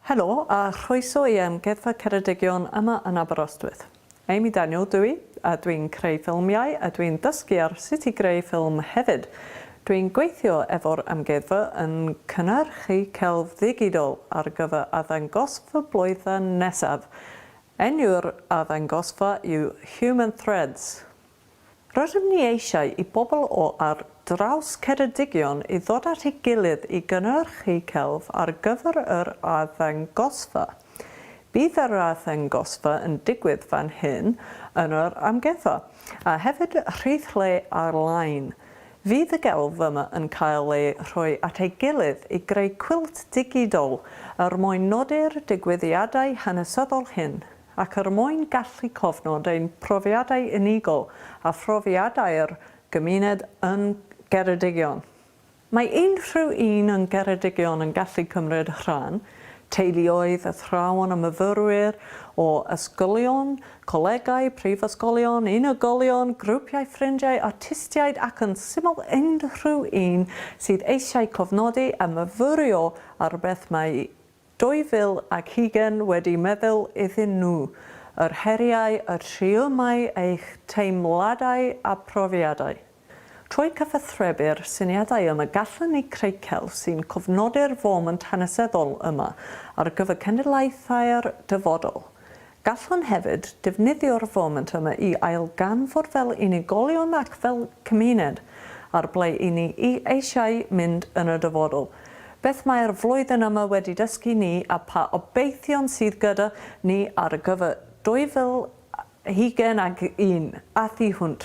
Helo a chroeso i Amgueddfa Ceredigion yma yn Aberystwyth. Amy Daniel dw i, a dwi'n creu ffilmiau a dwi'n dysgu ar sut i greu ffilm hefyd. Dwi'n gweithio efo'r amgueddfa yn cynhyrchu celf ddigidol ar gyfer arddangosfa blwyddyn nesaf. Enw'r arddangosfa yw Human Threads. Rydym ni eisiau i bobl o ar draws Ceredigion i ddod at ei gilydd i gynhyrchu celf ar gyfer yr arddangosfa. Bydd yr arddangosfa yn digwydd fan hyn yn yr amgueddfa, a hefyd rhith-le ar-lein. Fydd y gelf yma yn cael ei rhoi at ei gilydd i greu cwilt digidol er mwyn nodi'r digwyddiadau hanesyddol hyn. ac er mwyn gallu cofnod ein profiadau unigol a phrofiadau'r gymuned yn Geredigion. Mae unrhyw un yn Geredigion yn gallu cymryd rhan, teuluoedd, athrawon a myfyrwyr o ysgolion, colegau, prifysgolion, unigolion, grwpiau ffrindiau, artistiaid ac yn syml unrhyw un sydd eisiau cofnodi a myfyrio ar beth mae 2020 wedi meddwl iddyn nhw, yr heriau, y rhwymau, eich teimladau a profiadau. Trwy cyfathrebu'r syniadau yma gallwn ni creu celf sy'n cofnodi'r foment hanesyddol yma ar gyfer cenedlaethau'r dyfodol. Gallwn hefyd defnyddio'r foment yma i ailganfod fel unigolion ac fel cymuned ar ble i ni eisiau mynd yn y dyfodol. Beth mae'r flwyddyn yma wedi dysgu ni a pa obeithion sydd gyda ni ar gyfer 2021 a thu hwnt.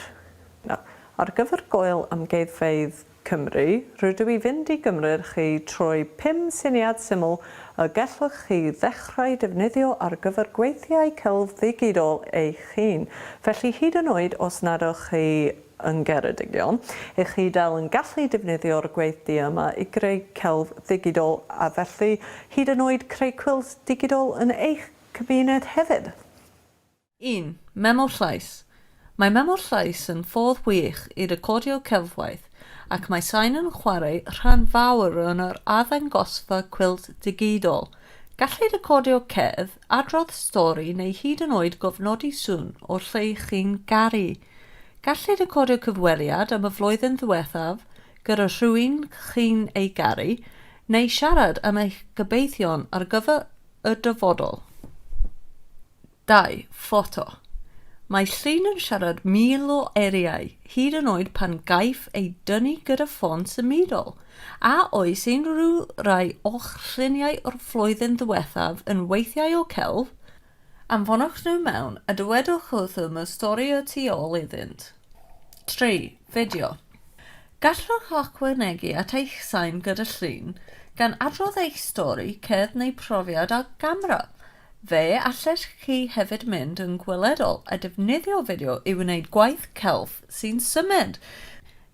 Nawr, ar gyfer Gŵyl Amgueddfeydd Cymru, rydw i fynd i gymryd chi trwy pum syniad syml y gellwch chi ddechrau defnyddio ar gyfer gweithiau celf ddigidol eich hun. Felly hyd yn oed os nad ydych chi yn Geredigion, ych chi dal yn gallu defnyddio'r gweithdy yma i greu celf ddigidol a felly hyd yn oed creu cwilt digidol yn eich cymuned hefyd. 1, Memo Llais. Mae memo llais yn ffordd wych i recordio celfwaith ac mae sain yn chwarae rhan fawr yn yr arddangosfa cwilt digidol. Gallu recordio cerdd, adrodd stori neu hyd yn oed gofnodi sŵn o'r lle chi'n garu. Gallu recordio cyfweliad am y flwyddyn ddiwethaf gyda rhywun chi'n ei garu neu siarad am eich gobeithion ar gyfer y dyfodol. 2, Ffoto. Mae llun yn siarad 1,000 o eiriau, hyd yn oed pan gaiff ei dynnu gyda ffôn symudol. A oes unrhyw rai o'ch lluniau o'r flwyddyn ddiwethaf yn weithiau o celf? Anfonwch nhw mewn a dywedwch wrthym y stori y tu ôl iddynt. 3, Fideo. Gallwch ychwanegu at eich sain gyda llun, gan adrodd eich stori, cerdd neu profiad ar gamera. Fe allech chi hefyd mynd yn gweledol a defnyddio fideo i wneud gwaith celf sy'n symud.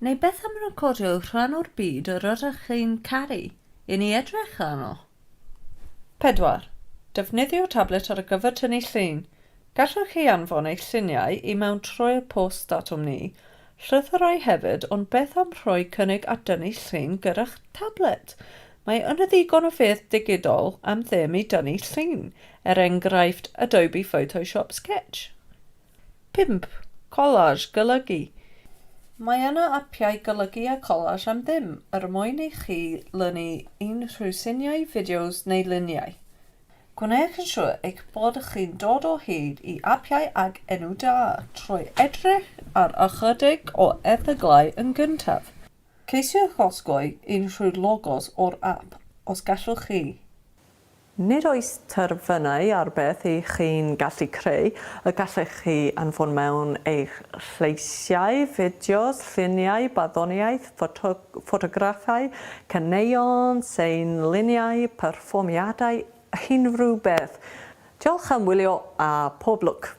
Neu beth am recordio rhan o'r byd yr ydych chi'n caru i ni edrych arno? 4. Defnyddio tablet ar gyfer tynnu llun. Gallwch chi anfon eich lluniau i mewn trwy'r post atom ni, llythyrau hefyd ond beth am rhoi cynnig ar dynnu llun gyda'ch tablet? Mae yna ddigon o ffyrdd digidol am ddim i dynnu llun, er enghraifft Adobe Photoshop Sketch. 5. Collage, golygu. Mae yna apiau golygu a collage am ddim er mwyn i chi lynu unrhyw syniau, fideos neu luniau. Gwnewch yn siŵr eich bod chi'n dod o hyd i apiau ag enw da trwy edrych ar ychydig o erthyglau yn gyntaf. Ceisiwch osgoi unrhyw logos o'r ap os gallwch chi. Nid oes terfynau ar beth i chi'n gallu creu, y gallech chi anfon mewn eich lleisiau, fideos, lluniau, barddoniaeth, ffotograffau, caneuon, seinluniau, perfformiadau, unrhyw beth. Diolch am wylio a pob lwc!